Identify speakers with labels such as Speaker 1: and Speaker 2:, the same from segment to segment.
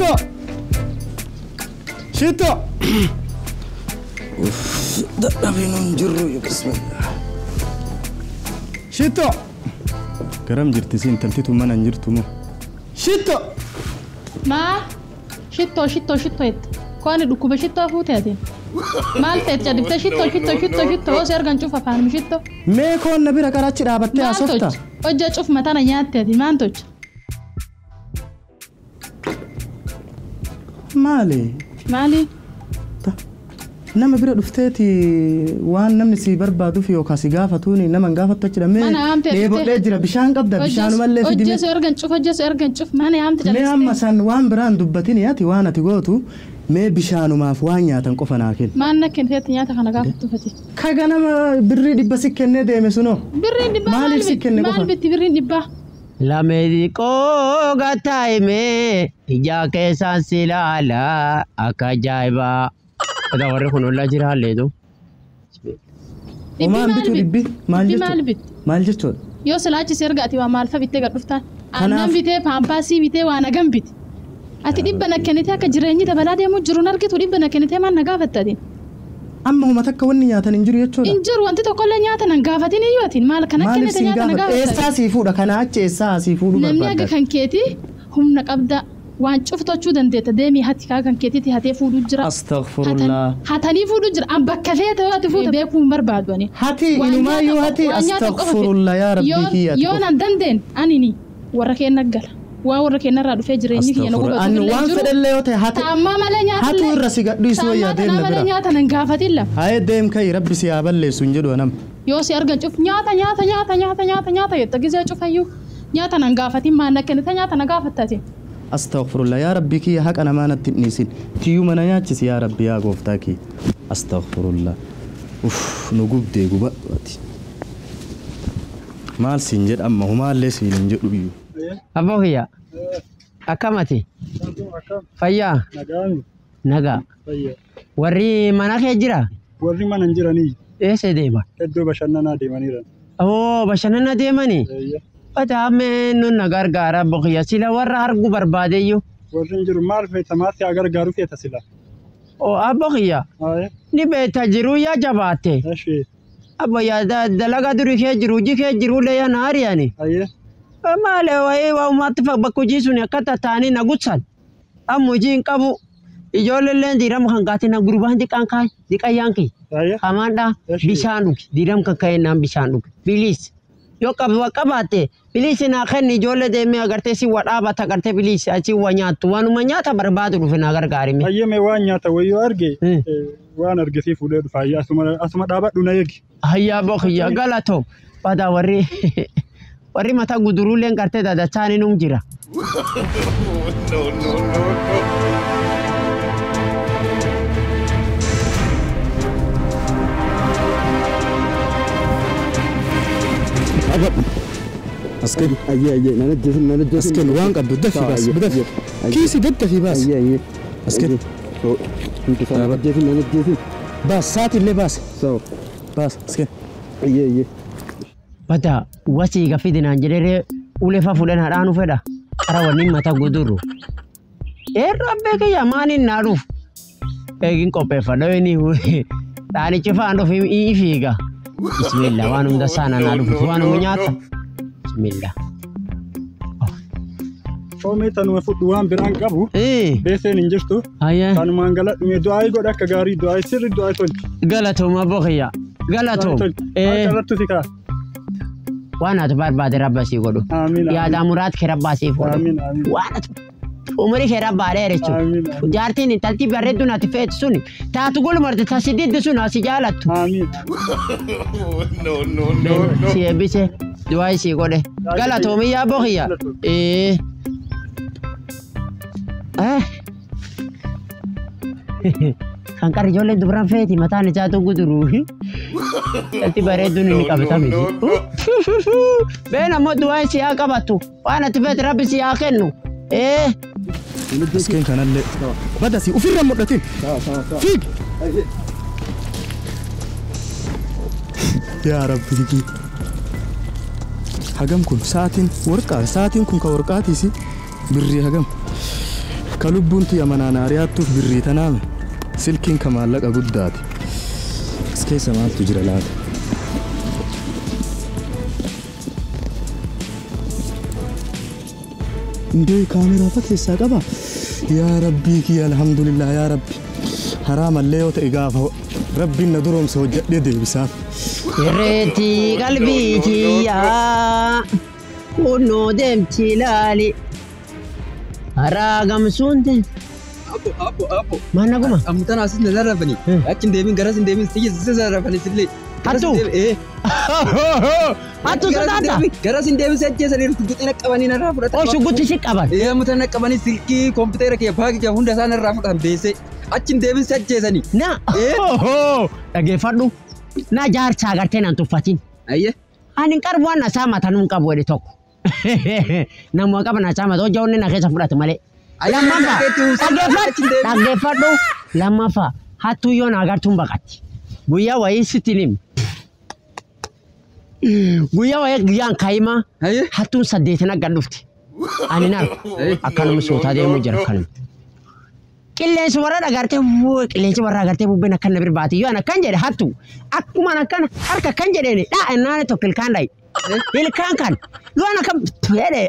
Speaker 1: Shitto! Shitto! Dadhabeen hin jirru bismillah. Shitto! Garam jirti si intaltitu mana hin jirtu moo? Shitto!
Speaker 2: Maa? Shittoo shittoo shittoo jette. Koani dhukkuba shittoo fuute ati. Maal feet cadiftee shittoo shittoo shittoo shittoo yoo si argan cufa afaanuma shittoo.
Speaker 1: Mee koon na bira qarachi dhaabattee
Speaker 2: Maal
Speaker 1: haasofta?
Speaker 2: tolcha? Hojja cufma tana nyaatte ati maal tolcha?
Speaker 1: Maali?
Speaker 2: Maali?
Speaker 1: Nama bira dhufteeti waan namni si barbaaduuf yookaan si gaafatuuni nama hin gaafattu achi mee
Speaker 2: Mana haamtee
Speaker 1: dheebodhee jira bishaan qabda bishaanumallee fidi
Speaker 2: Hojja si argan cuf hojja si argan cuf mana haamte
Speaker 1: mee amma
Speaker 2: calistee.
Speaker 1: san waan biraan dubbatini ati waan ati gootu mee bishaanumaaf waan nyaatan qofa naa kenni.
Speaker 2: Maal na kenniteetti nyaata kana gaafattu fati?
Speaker 1: Ka ganama birrii 100 si kennee deeme sunoo.
Speaker 2: Birriin dhibbaa maal
Speaker 1: Maaliif si
Speaker 2: bitti?
Speaker 1: kenne
Speaker 2: Maal
Speaker 1: qofa?
Speaker 2: bitti birriin dhibbaa?
Speaker 3: Lame xiqqoo gattaa'imee ija keessaan si ilaalaa akka ajaa'ibaa. Odaa warri kun ollaa jira halleetu.
Speaker 2: Dhibbi
Speaker 1: Homaan
Speaker 2: maal
Speaker 1: bitu
Speaker 2: bitti?
Speaker 1: dhibbi maal
Speaker 2: Dhibbi maal
Speaker 1: jechuudha?
Speaker 2: bitti?
Speaker 1: Maal jechuudha?
Speaker 2: Yoo silaachi si erga ati waa maal fa bittee gad dhuftaan? Aannan
Speaker 1: Kanaaf
Speaker 2: bitee paampaasii bitee waan hagam bite. Ati dhibba na kennitee akka jireenyi dabalaa deemuu jiru hin argitu dhibba na kennitee maal na gaafatta ati?
Speaker 1: Amma homa takka wanni nyaatan hin jiru jechuudha.
Speaker 2: Hin jiru wanti tokkollee nyaata nan gaafatin iyyuu ati maal kana
Speaker 1: Maaliif
Speaker 2: kennite
Speaker 1: si
Speaker 2: nyaata na
Speaker 1: gaafata?
Speaker 2: gaafatta?
Speaker 1: Eessaa sii fuudha? Kana achi eessaa sii fuudhuu
Speaker 2: Namni aga
Speaker 1: barbaadda?
Speaker 2: kan keetii humna qabda waan cuftochuu dandeetta deemii hati kaa kan keetiitti hatee fuudhuu jira.
Speaker 1: Astaghfirullah.
Speaker 2: Hatanii fuudhuu jira. An bakka feete yoo ati fuute beekuu hin barbaadu ani.
Speaker 1: Hati
Speaker 2: Waan
Speaker 1: inumaayyuu
Speaker 2: nyaata
Speaker 1: hati
Speaker 2: waan nyaata qofa fedhe.
Speaker 1: astaghfirullah yaa rabbii kiyya ati
Speaker 2: Yoo
Speaker 1: qofa.
Speaker 2: nan dandeen anini warra keenna gala. Waa warra keenna irraa dhufee jireenyi kiyya na
Speaker 1: Astaghfirullah.
Speaker 2: gubatu
Speaker 1: Ani
Speaker 2: illee hin
Speaker 1: waan
Speaker 2: jiru.
Speaker 1: fedhellee yoo ta'e hati
Speaker 2: Taammaa malee
Speaker 1: hatu
Speaker 2: nyaatallee.
Speaker 1: irra si gadhiisu
Speaker 2: Taammaa
Speaker 1: wayyaa
Speaker 2: tanaa
Speaker 1: deemna
Speaker 2: malee
Speaker 1: bira.
Speaker 2: nyaata nan gaafatin lama.
Speaker 1: Hayee deem ka'i rabbi si haa balleessu hin jedhu anam.
Speaker 2: Yoo si argan cuf nyaata nyaata nyaata nyaata nyaata nyaata jetta gizee cufayyuu nyaata nan gaafatin maal na kennite nyaata na gaafattati.
Speaker 1: Astaghfirullah yaa rabbii kiyya haqa namaa natti hin dhiisin. Tiyyuu mana nyaachisi yaa rabbi yaa gooftaa kiyya. Astaghfirullah. Uff nu gubdee gubadhu ati. Maal siin jedha amma humaallee siin hin jedhu iyyuu.
Speaker 3: Abboo kiyya akkam ati? Fayyaa?
Speaker 4: Nagaami.
Speaker 3: Nagaa.
Speaker 4: Fayyaa.
Speaker 3: Warri mana kee jira?
Speaker 4: Warri mana hin jiranii
Speaker 3: Eessa deema?
Speaker 4: iddoo bashannanaa deemaniiran.
Speaker 3: Oo bashannana deemanii?
Speaker 4: Eeyya.
Speaker 3: Badaa mee nun na gargaara abboo kiyya sila warra arguu barbaadeyyuu.
Speaker 4: Warri hin jiru maal feeta maal si haa gargaaru feeta sila?
Speaker 3: Oo abboo kiyya
Speaker 4: Haaya.
Speaker 3: ni beekta jiruu yaa jabaatte.
Speaker 4: Eshi.
Speaker 3: Abbo yaa dalagaa durii kee jiru hojii kee jiru illee yaa na ari'ani.
Speaker 4: Hayyee.
Speaker 3: Maali wayii waa uummatti bakka hojii sun akka tattaanii na gutsan. Amma hojii hin qabu. Ijoolleen diirama kan gaate na gurbaan diqaan kaay diqayyaan kee.
Speaker 4: Hayyee.
Speaker 3: Hamaadha
Speaker 4: Eshi.
Speaker 3: bishaan dhugi diiram kan ka'e naan bishaan dhugi. Biliis. Yoo qabu qabaatte biliis naa kenni ijoollee deemee agartee si wa dhaabata agartee biliis achi wa nyaattu waanuma nyaata barbaadu dhufe naa gargaarime.
Speaker 4: Hayyee mee waan nyaata wayyoo arge waan arge sii fuudhee dhufa. Hayyee asuma asuma dhaabadhu na eegi.
Speaker 3: Hayyaa bokiyya galatoo. Badaa warri warri mataa guduruulleen gartee dadachaanii num jira.
Speaker 1: As kenni.
Speaker 5: Ayyee ayyee nan ajjeesin nan
Speaker 1: As
Speaker 5: ajjeesin.
Speaker 1: kenni waan qabdu dafii baas. Dafii. Kiisii daddafii baas.
Speaker 5: Ayyee ayyee.
Speaker 1: As kenni.
Speaker 5: Hundi isaa nan ajjeesin nan ajjeesin.
Speaker 1: Baas sa'aatii baas.
Speaker 5: Sawa.
Speaker 1: Baas as kenni.
Speaker 5: Ayyee ayyee.
Speaker 3: Bada wasii gaffidi naan jedhee ulee fa fuudhan hadhaanu fedha. Qara wanni mata guduru. Eerra abbee kiyya maaniin naa dhufu. Eegin qopheeffadha inni dhaanichi faan dhufu in fiiga. Bismillah waan hunda saana naa dhufu waan hunda nyaata. Bismillah.
Speaker 4: Foomee tanuma fudhu waan biraan qabu. Beeseen hin jirtu.
Speaker 3: Hayyee
Speaker 4: Kanumaan galadhu mee du'aa godha akka gaarii du'aa sirri du'aa tolchi.
Speaker 3: galatooma bokiyya galatoom.
Speaker 4: Harka irratti si kaa.
Speaker 3: Waan ati barbaade rabba sii godhu.
Speaker 4: Amiin.
Speaker 3: Yaada muraad kee rabbaa siif godhu.
Speaker 4: Amiin amiin.
Speaker 3: Waan ati umurii kee rabbaa dheeressu.
Speaker 4: Amiin.
Speaker 3: Jaartiin intalti bareedduun ati feetu sun taatu gulmarte tasi diddu sun asi jaalattu.
Speaker 4: Amiin.
Speaker 3: Si eebbise du'aa isii godhe. Galatoomi yaa bokiyya. Kan qarri ijoolleen dubaraan feeti mataan isaatu guduru. Intalti bareedduun inni qabatame. Been ammoo du'aa isii haa qabattu. Waan ati feete rabbi si haa kennu.
Speaker 1: As kenni kanallee. Badasi ofirra mul'atin. Fiig. Yaa rabbi kiyya. Hagam kun sa'aatiin warqaa sa'aatiin kun ka warqaatiisi birrii hagam. Ka lubbuun tiyya manaan ari'attuuf birrii tanaame silkiin ka maallaqa guddaati. As keessa maaltu jira laata? Indee kaameraa fa keessaa qaba? Yaa Rabbii kiyya alhamdulillah yaa Rabbi. Haraamallee yoo ta'e gaafa Rabbiin na duroomse hojjedhee deebisaaf.
Speaker 3: Irreetti qalbii kiyyaa kunnoo deemti ilaali. Haraa gamsuun te.
Speaker 5: Abbo, abbo, abbo.
Speaker 3: Maal naguma?
Speaker 5: Ammutaan asis na zarrafani. Achi hin deemin, garas hin deemin, siyya si zarrafani sillee.
Speaker 3: Hattuu?
Speaker 5: Ee.
Speaker 3: Hattuu sodaata?
Speaker 5: Garas hin deemin si ajjeesaniiru shugguxii na qabanii narraa fudhatan.
Speaker 3: Oo shugguxii si qaban?
Speaker 5: Ee ammutaan na qabanii silkii kompiitara kiyya baagii kiyya hunda isaa narraa fudhatan beesee. Achi hin deemin si ajjeesanii.
Speaker 3: Na. Dhageeffadhu. Na jaarsaa agartee naan tuffatin.
Speaker 5: Ayyee.
Speaker 3: Ani hin qarbu waan na saamatan hin qabu jedhe tokko. Namuma qaba na saamata hojii onni na keessa fudhatu malee. Lammaffaa dhaggeeffadhu dhaggeeffadhu lammaffaa hattuu yoo na agartuun baqatti. Guyyaa wayii sitti himi. Guyyaa wayii guyyaan kaayimaa hattuun saddeetin akka dhufte. Ani na akkanuma sootaa deemuu jira akkanuma. Qilleensi warra agartee qilleensi warra agartee bubbeen akkan na birbaati yoo akkan jedhe hattu akkuma akkan harka akkan jedheeni dhaa ennaane tokko ilkaan dhayi. Ilkaan kan yoo akkan jedhe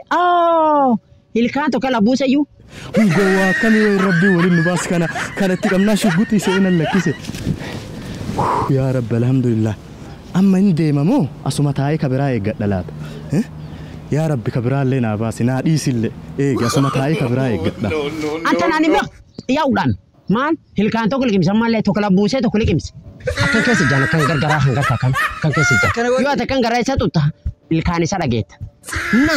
Speaker 3: ilkaan tokko labuuse iyyuu.
Speaker 1: Gowwaa akkamii wayi Rabbii waliin nu baas kana kanatti qabnaa shugguxii se'ee lakkise. Yaa Rabbi alhamdulillah. Amma hin deema moo asuma taa'ee ka biraa eeggadha laata? Yaa Rabbi ka biraallee naa baasi naa dhiisillee eegi asuma taa'ee ka biraa eeggadha.
Speaker 3: Anta naan hin beeku yaa'uudhaan maal ilkaan tokko liqimsa malee tokko labbuusee tokko liqimsa. Akkan keessa ijaan akkan gargaraa hangarta akkan kan keessa ijaan. Yoo ati akkan garaa isa tutta ilkaan isa dhageetta. Na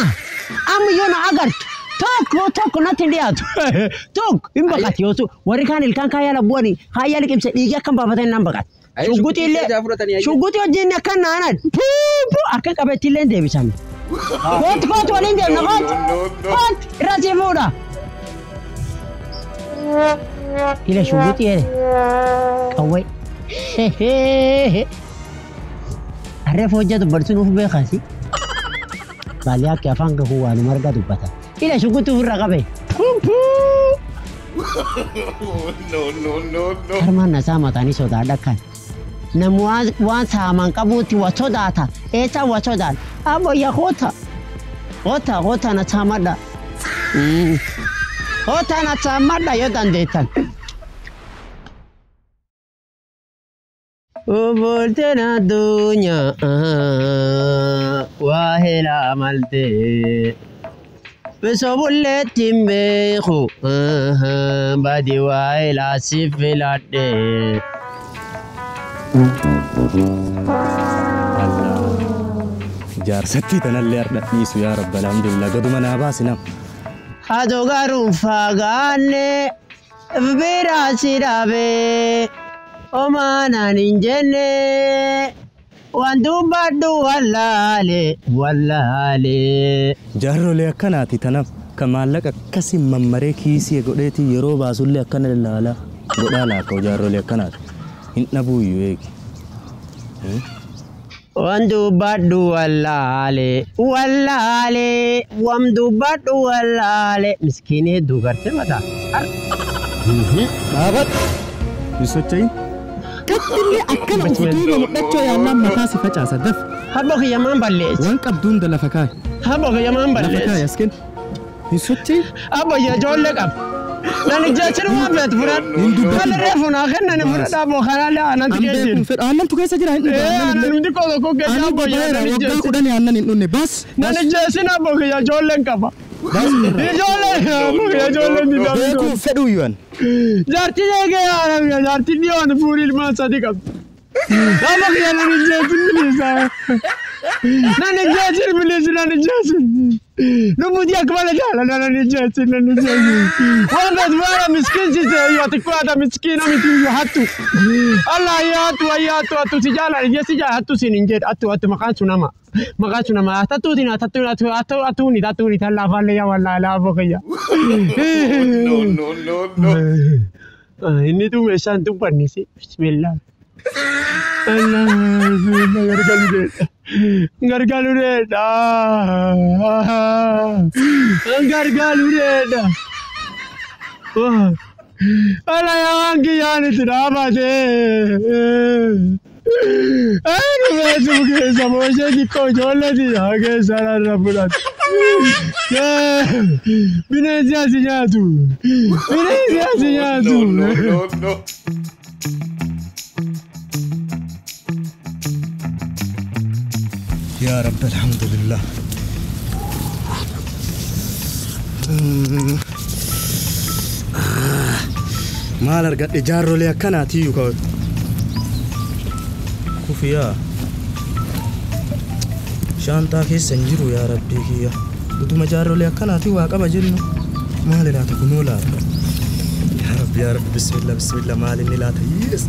Speaker 3: amma yoo na agartu tokko tokko natti hin dhiyaatu. Tokko hin baqati yoo warri kaan ilkaan kaayyaa labbu'anii kaayyaa liqimsa dhiigee akkan baafatan nan baqati. Shugguxii illee shugguxii wajjin akkan naanan puupuu akka qabeetti illee deebisan. Kootu kootu waliin deemna kootu kootu irra sii fuudha. Ila shugguxii jedhe qawwee. Harree foojja dubbatu nuuf beekaasi. Baalli akka afaan kakuu waan marga dubbata. Ila shugguxii ofirra qabe. Puupuu. Harmaan na saamataanii sodaadha kan. Namni waan saaman qabuutti wa sodaata. Eessa wa sodaata? Abboyya koota. Koota koota na saamadha. Koota na saamadha yoo dandeettan. Obolteen addunyaa waa helaa maltee. Bisobulleetti hin beeku badi waa helaa si filadhe.
Speaker 1: Jaarsattii tanallee har'a dhiisu yaa Rabbi alhamdulillah gaduma naa baasi nama.
Speaker 3: Haa garuu fagaanne biraa si dhaabee omaanaan hin jenne waan dubbadhu wallaale wallaale.
Speaker 1: Jaarrolee akkanaati tanaaf ka maallaqa akkasii mammaree kiisii godheetii yeroo baasullee akkana lallaalaa godhaa laakka jaarrolee akkanaati. Hin dhabuuyyuu eegi.
Speaker 3: Waan dubbadhu wallaale wallaale waan dubbadhu wallaale miskiinii hedduu gartee mataa.
Speaker 1: Dhaabadhu. Hin socho'in. Kattillee akkana of duuba mul'achoo yaallaan mataa si facaasa daf.
Speaker 3: Habbo kiyya maan balleessi.
Speaker 1: Waan qabdu hunda lafa kaa'i.
Speaker 3: Habbo kiyya maan
Speaker 1: Lafa
Speaker 3: balleessi.
Speaker 1: kaa'i as kenni. Hin socho'in.
Speaker 3: Habbo kiyya ijoollee qaba. Nan ijjeechinu waan feetu fudhadhu.
Speaker 1: Hin dubbatin.
Speaker 3: Kan reefu naa kennan fudhadha abbo kanaallee aanantu
Speaker 1: An
Speaker 3: keessa
Speaker 1: beekuun
Speaker 3: jiru.
Speaker 1: fedha. Aannantu keessa jira hin dhugu.
Speaker 3: Ee aannan hundi koo tokko keessa
Speaker 1: Ani
Speaker 3: abbo kiyya
Speaker 1: babaeera
Speaker 3: nan
Speaker 1: waggaa
Speaker 3: ijjeessin.
Speaker 1: 10 aannan hin dhunne bas.
Speaker 3: Nan ijjeessin abbo kiyya ijoolleen qaba.
Speaker 1: Bas.
Speaker 3: Ijoolleen abbo kiyya ijoolleen didaa.
Speaker 1: Beekuun fedhuu iyyuu ani.
Speaker 3: Jaartiin eegee yaadamne jaartiin dhiyoon furii ilmaan sadii qabdi. Abbo kiyya nan ijjeessin bilisa. Nan ijjeessin bilisa nan ijjeessin. Lubbuutii akka malee jaalala nan ijjeessin nan ijjeessin. Waan feetu baara miskiin si ta'e yoo xiqqoo haata miskiina miti iyyuu hattu. Allah ayyaatu ayyaatu hattu si jaalala ijje si jaalala hattu siin hin jedhu hattu hattu maqaan sun nama. Maqaan sun nama hattuutiin hattuun hattu hattu hattuuni hattuuni tan laafaallee yaa wallaalaa abbo kiyya. Inni tu meeshaan dubbannisi. Bismillah. Allah bismillah gargaaru deedha. Gargaaru deedha. Gargaaru deedha. Ala yaa waan kiyyaan itti dhaabate. Ani beeksuu keessa booshee xiqqoo ijoollee xiyyaa keessa narra fudhate. Bineensi asi nyaatu. Bineensi asi nyaatu.
Speaker 6: No, no, no.
Speaker 1: Yaa Rabbi alhamdulillah. Maal argadhe jaarrolee akkanaatiyyuu ka'u. Kufiyaa. Shaantaa keessa hin jiru yaa Rabbii kiyya. Utuma jaarrolee akkanaatii waa qaba jennu. Maali laata kunoo laata? Yaa Rabbi yaa Rabbi bismillah bismillah maal inni laata? Yes.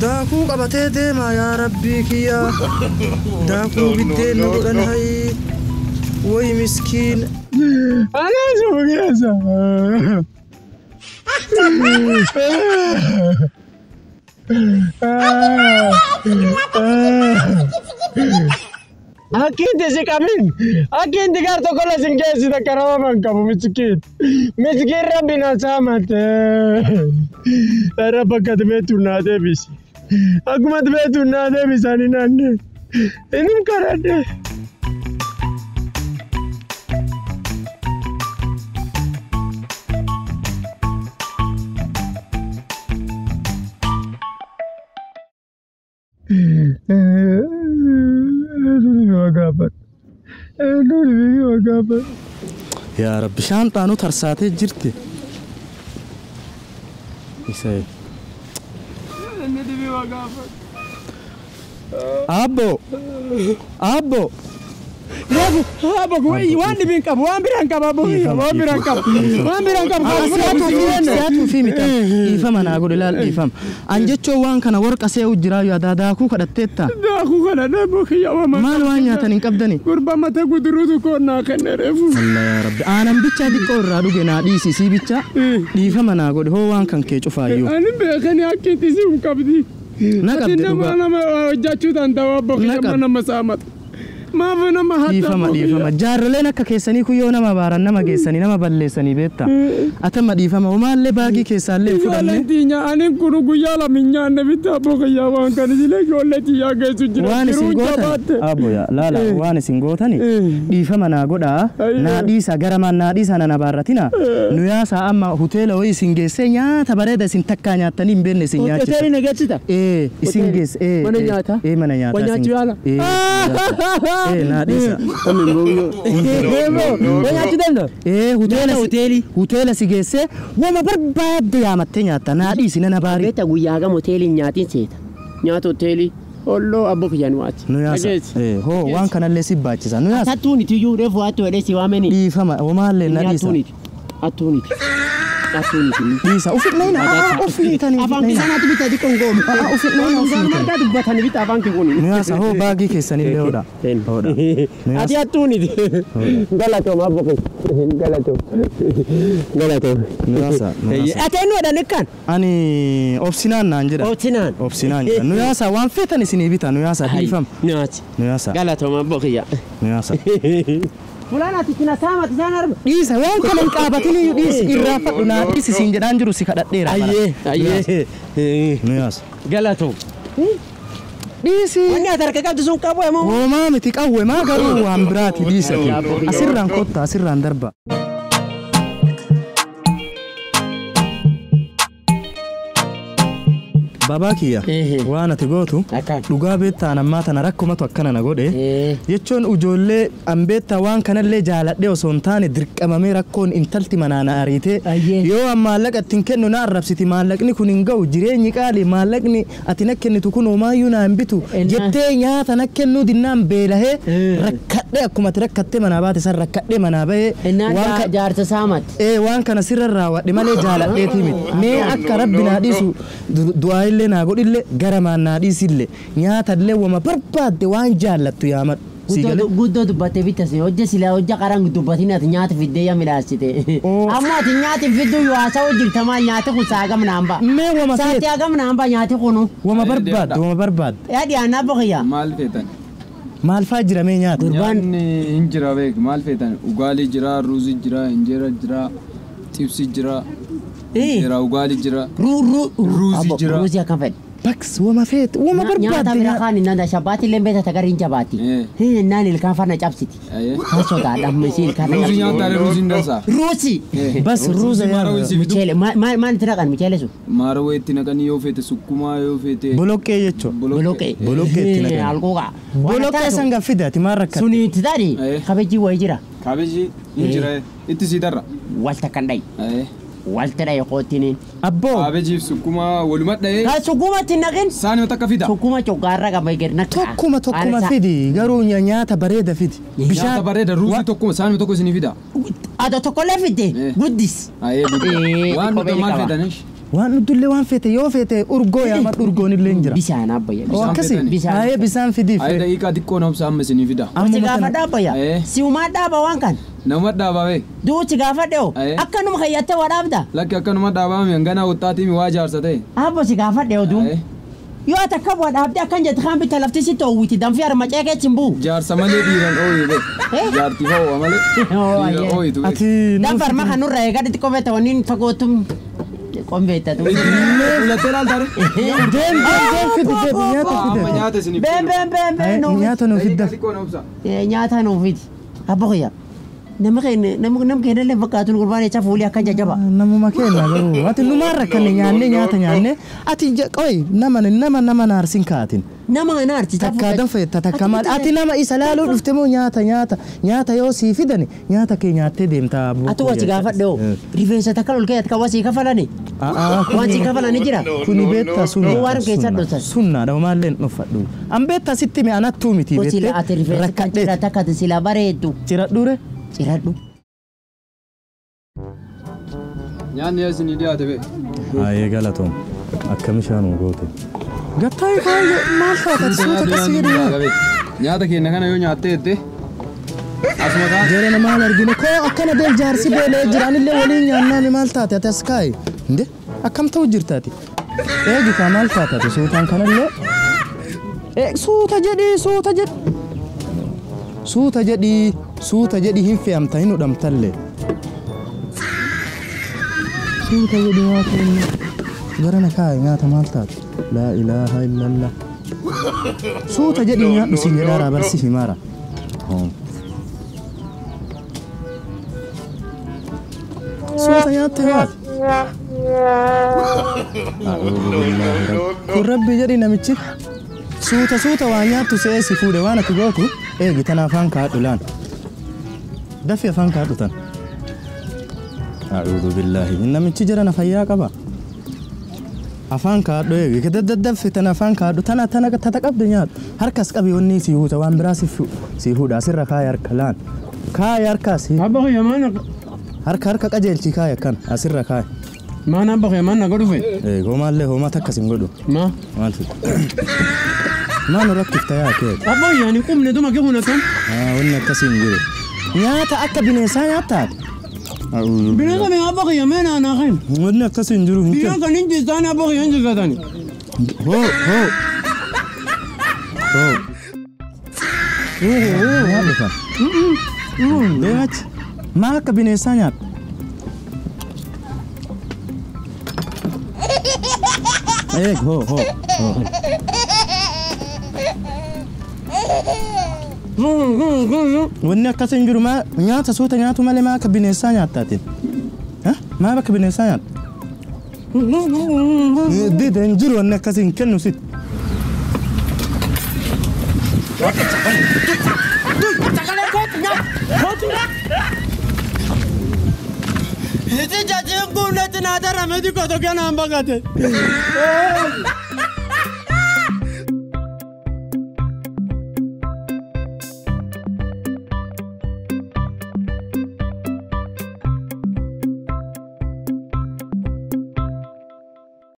Speaker 1: Daakuu qabatee deema yaa Rabbii kiyya. Daakuu biddeen na godhan hayi. Woy miskiin.
Speaker 3: Ana suma keessa. Akkiinti si qabin akkiinti gar tokko la sin geessita karama man qabu miskiin miskiin rabbi na saamate rabba akkati beektu naa deebisi akkuma ati beektu naa deebisi ani naanne inum kadhadhe.
Speaker 1: Yaa Rabbi shaantaanuu tarsaatee jirti. Isa. Abbo. Abbo.
Speaker 3: Reefu abbo waan dhibiin qabu waan biraan qaba abbo waan biraan qabu waan biraan qabu.
Speaker 1: Siyaatu fi mita dhiifama naa godhe laal dhiifama. An jechuun waan kana warqa se'u jiraa yaa daakuu kadhatteetta.
Speaker 3: Daakuu kadhadhe abbo kiyya waama.
Speaker 1: Maal waan nyaatan hin qabdani?
Speaker 3: Gurba mata guduruutu koo naa kenne reefu.
Speaker 1: Allah yaa Rabbi aanan bichaa xiqqoo irraa dhuge naa dhiisi sii bichaa dhiifama naa godhe hoo waan kan kee cufaayyuu.
Speaker 3: Ani beekani akkiitti si hin qabdi.
Speaker 1: Na qabdi dhugaa.
Speaker 3: Nama hojjechuu danda'u abbo kiyya nama saamata. Maaf nama hatta.
Speaker 1: Dhiifama dhiifama jaarroleen akka keessanii kun yoo nama baaran nama geessanii nama balleessanii beekta. Atamma dhiifama homaallee baagii keessaallee hin fudhanne.
Speaker 3: Ijoolleen tiinya ani kun guyyaa lama hin nyaanne bitta abbo kiyyaa waan kana jilee ijoollee tiyyaa geessu jira.
Speaker 1: Waan isin gootan abbo yaa laala waan isin gootani dhiifama naa godhaa naa dhiisa garamaan naa dhiisa na baarratina nu yaasaa amma hoteela wayii isin geessee nyaata bareeda isin takkaa nyaattanii hin beekne isin nyaachisa.
Speaker 3: Hoteelii na geessita?
Speaker 1: Ee isin geesse ee.
Speaker 3: Mana nyaataa?
Speaker 1: Ee mana nyaataa.
Speaker 3: Wa nyaachuu yaala?
Speaker 1: Ee naa dhiisa.
Speaker 3: Wa nyaachuu danda'u?
Speaker 1: Ee hoteela hoteela si geessee wama barbaadde yaamattee nyaatta naa dhiisi nana baarii.
Speaker 3: Beekta guyyaa gama hoteelii nyaatiin seeta. Nyaata hoteelii olloo abbo kiyya nu waati.
Speaker 1: Nu yaasa. Hoo waan kanallee si baachisa nu yaasa.
Speaker 3: Attuun itiyyuu reefu waatti wedhee si waameni.
Speaker 1: Dhiifama homaallee na dhiisa.
Speaker 3: Attuun iti. Attuun iti. Attuun iti.
Speaker 1: Dhiisa uffitnayna uffitanii.
Speaker 3: Afaan kisaanaatu bitaa xiqqoon goomu.
Speaker 1: Uffitnayna
Speaker 3: uffitanii. Dubbatanii bita afaan kikuuni.
Speaker 1: Nu yaasa hoo baagii keessanillee hodha. Hodha.
Speaker 3: Ati attuun iti. Galatoom abbo kiyya. Galatoom. Galatoom.
Speaker 1: Nu yaasa.
Speaker 3: Ati eenyu hodhan ikkaan?
Speaker 1: Ani obsinaan naan jedha.
Speaker 3: Obsinaan.
Speaker 1: Obsinaan jedha. Nu yaasa waan feetan isinii bita nu yaasa dhiifama.
Speaker 3: Nu yaasa.
Speaker 1: Nu yaasa.
Speaker 3: Galatoom abbo kiyya.
Speaker 1: Nu yaasa.
Speaker 3: Fulaan ati itti saamati isaan arba.
Speaker 1: Dhiisa waan kana hin qaabatiniyyuu dhiisi irraa fadhu naa dhiisi siin jedhaan jiru si kadhadheera.
Speaker 3: Ayyee ayyee.
Speaker 1: Nu yaasa.
Speaker 3: Galatoom.
Speaker 1: Dhiisi.
Speaker 3: Wanni ati harka qabdu sun qabu moo?
Speaker 1: Homaa miti qawwe maa garuu waan biraati dhiisa. Asirraan kottaa asirraan darba. Babaa kiyya waan ati gootu dhugaa beektaan ammaa tana rakkumatu akkana na godhe jechuun ijoollee an beektaa waan kanallee jaaladhee osoo hin taane dirqamamee rakkoon intalti manaa na ariite yoo an maallaqa ittiin kennu na arrabsiti maallaqni kun hin ga'u jireenyi qaali maallaqni ati na kennitu kun homaayyuu naa hin bitu jettee nyaata na kennuu dinnaan beelahee rakkadhee akkuma ati rakkattee manaa baate san rakkadhee manaa bahee
Speaker 3: waan jaarsa saamatti.
Speaker 1: Waan kana sirra raawwadhe malee jaaladheetii miti mee akka rabbi naa dhiisu du'aa illee naa godhille garamaan naa dhiisille nyaatallee wama barbaadde waan jaallattu yaamadhu.
Speaker 3: Guddoo dubbattee bittase hojja silaa hojja qaraan dubbatin ati nyaata fiddee yaa midhaasite. Ammoo ati nyaata fidduu yoo haasa'u jirta maal nyaati kun saagam naan ba'a.
Speaker 1: Mee wama feete.
Speaker 3: Saati hagam naan ba'a nyaati kunu.
Speaker 1: Wama barbaadde wama barbaadde.
Speaker 3: Yaa dhiyaannaa boqiyyaa.
Speaker 5: Maal feetan?
Speaker 1: Maal faa jira mee nyaata?
Speaker 5: Nyaanni hin jira beek maal feetan ugaali jira, ruuzii jira, injera jira, xibsi jira, injera ugaali jira. Ruuzii jira.
Speaker 3: Ruuzii akkam fedhe?
Speaker 1: Baks wama feete wama
Speaker 3: Nyaata
Speaker 1: barbaadde
Speaker 3: bira kaan innaan shabaati illee beekta tagariin jabaati. Naan ilkaan farna cabsiti. Kan sodaadha ammasii ilkaan na
Speaker 5: Ruuzii
Speaker 3: cabsiti.
Speaker 5: nyaataare ruuziin dansaa.
Speaker 3: Ruuzii.
Speaker 1: Bas ruuza
Speaker 5: Maara
Speaker 1: yaa
Speaker 5: wayii si fidu.
Speaker 3: Micheele maal itti naqan micheele sun?
Speaker 5: Maara wayii itti naqanii yoo feete sukkumaa yoo feete.
Speaker 1: Boloqqee jechuudha.
Speaker 3: Boloqqee.
Speaker 1: Boloqqee itti naqan.
Speaker 3: Alquuqaa.
Speaker 1: Boloqqee san kan fide ati maal rakkatte?
Speaker 3: Suni itti taari kabajii wayii jira.
Speaker 5: Kaabejii hin jira itti sii darra.
Speaker 3: Walta kan dhayi. Walta dhayi qootiniin.
Speaker 1: Abboo.
Speaker 5: Kaabejiif sukkumaa waluma dhahee.
Speaker 3: Kan sukkuma itti naqin.
Speaker 5: Saanima takka fida.
Speaker 3: Sukkuma coggaarra qaba eger naqa.
Speaker 1: Tokkuma tokkuma fidi garuu nyaata bareeda fidi.
Speaker 5: Nyaata bareeda ruuzii tokkuma saanima tokko isinii fida.
Speaker 3: Ado tokkollee fidde guddis.
Speaker 5: Waan nuti maal feetanis?
Speaker 1: Waan nutullee waan feete yoo feete urgoo yaamadhu urgoon illee hin jira.
Speaker 3: Bishaan abbayya.
Speaker 1: Oo akkasi.
Speaker 3: Bishaan.
Speaker 1: Ayee bishaan fidiif.
Speaker 5: Ayee daqiiqaa xiqqoo na obsa amma isinii fida.
Speaker 3: Si gaafadha abbayya. Si umaa dhaaba waan kan.
Speaker 5: Nama dhaabaa bee.
Speaker 3: Duuchi gaafadhe oo. Akkanuma kayyattee waa dhaabda.
Speaker 5: Lakki akkanuma dhaabaa mi hangana woxxaatii mi waa jaarsa ta'e.
Speaker 3: Abbo si gaafadhe oo duun. Yoo ati akka waa dhaabdee akkan jette kaan bitta lafti si toowwiti danfii harma ceekee hin bu'u.
Speaker 5: Jaarsa malee dhiiran ooyuu bee. Jaartii ho'a malee. Dhiiran ooyitu bee.
Speaker 1: Ati
Speaker 3: Danfa harma kan nurra eegaa xiqqoo beekta wanni fagootum qombeetta tu.
Speaker 5: Ulattee laaltaare.
Speaker 1: Deem deem deem fidi deem nyaata fide.
Speaker 5: Nyaata isinii
Speaker 3: Been been been been nuu.
Speaker 1: Nyaata nuu fidda.
Speaker 3: Nyaata nuu fidi. Abbo kiyya. Nama keenya nama keenya illee fakkaatu gurbaan jecha fuulii akka jajjaba.
Speaker 1: Namuma keenya garuu ati numaan rakkanne nyaannee nyaata nyaannee ati qoy nama nama nama naarsin kaatin.
Speaker 3: Nama naarsi.
Speaker 1: Takka danfa takka maal ati nama isa laaluu dhufte moo nyaata nyaata nyaata yoo sii fidani nyaata kee nyaattee deemta.
Speaker 3: Ati wasi gaafadhe hoo rifeensa takka ol ka'e akka wasii kafalani. Waan sii kafalani jira.
Speaker 1: Kuni beektaa sunna.
Speaker 3: Waan keessa dhosan.
Speaker 1: Sunnaadha homaallee hin dhuffadhu. An beektaa sitti mi anattuu miti
Speaker 3: beektee. Ati rifeensa kan cirata akka sila bareeddu.
Speaker 1: Ciradhuure.
Speaker 3: Ciradhu.
Speaker 5: Nyaanni isinii dhiyaate bee.
Speaker 1: Ayee galatoom akkam ishaan goote. Gattaa'ee baay'ee maal taata suuta qasii jedhee.
Speaker 5: Nyaata keenya kana yoo nyaattee jette asuma kaa.
Speaker 1: Jarana maal argine koo akkana deem jaarsi beelee jira anillee waliin nyaannaan maal taate ati as kaa'i. Inde akkam ta'u jirtaati. Eegi kaa maal taate ati suutaan kanallee. Suuta jedhii suuta jedhi. Suuta jedhii suuta jedhii hin fe'amta hin hudhamtallee. Suuta jedhii waa kennu. Garana kaa'i nyaata maal taate. Laa ilaaha illallah. Suuta jedhii nyaadhu siin jedhaaraa barsiisi maara. Suuta nyaatte nyaate. Kun rabbi jedhi namichi. Suuta suuta waa nyaattu se'ee si fuudhe waan ati gootu eegi tana afaan kaadhu laan. Dafi afaan kaadhu tan. A'uudhu billaahi. Namichi jara na fayyaa qaba. Afaan kaadhu eegi daddaffi tana afaan kaadhu tana tana tata qabde nyaadhu. Harkas qabi wanni si huuta waan biraa si fuudha asirra kaaya harka laan. Kaaya harka si.
Speaker 6: Abba kiyya maal
Speaker 1: Harka harka qajeelchi kaaya akkana asirra kaaya.
Speaker 6: Maal abba kiyya maal na godhu fe?
Speaker 1: Hoomaallee hoomaa takka sin godhu.
Speaker 6: Ma?
Speaker 1: Maal fide? Maal nu rakkifta yaa kee?
Speaker 6: Abba kiyya ani qubne duma kee kun akkam?
Speaker 1: Wanni akkasii hin jiru. Nyaata akka bineensaa nyaattaati.
Speaker 6: Bineensa mee abba kiyya mee naa naa kenn?
Speaker 1: Wanni akkasii hin jiru hin
Speaker 6: Biyyoon
Speaker 1: kennu.
Speaker 6: kan hin jirtaan abba kiyya hin jirtatani.
Speaker 1: Hoo hoo. Hoo. Nyaadhu kan. Deemachi. Maal akka bineensaa nyaata? Eeg hoo hoo hoo. Wanni akkasii hin jiru maa nyaata suuta nyaatu malee maa akka bineensaa nyaattaatiin? Maal akka bineensaa nyaatta? Dida hin jiru wanni akkasii hin kennu sitti.
Speaker 6: Iti jajiin qubnetti naa darame xiqqoo tokko naan baqate.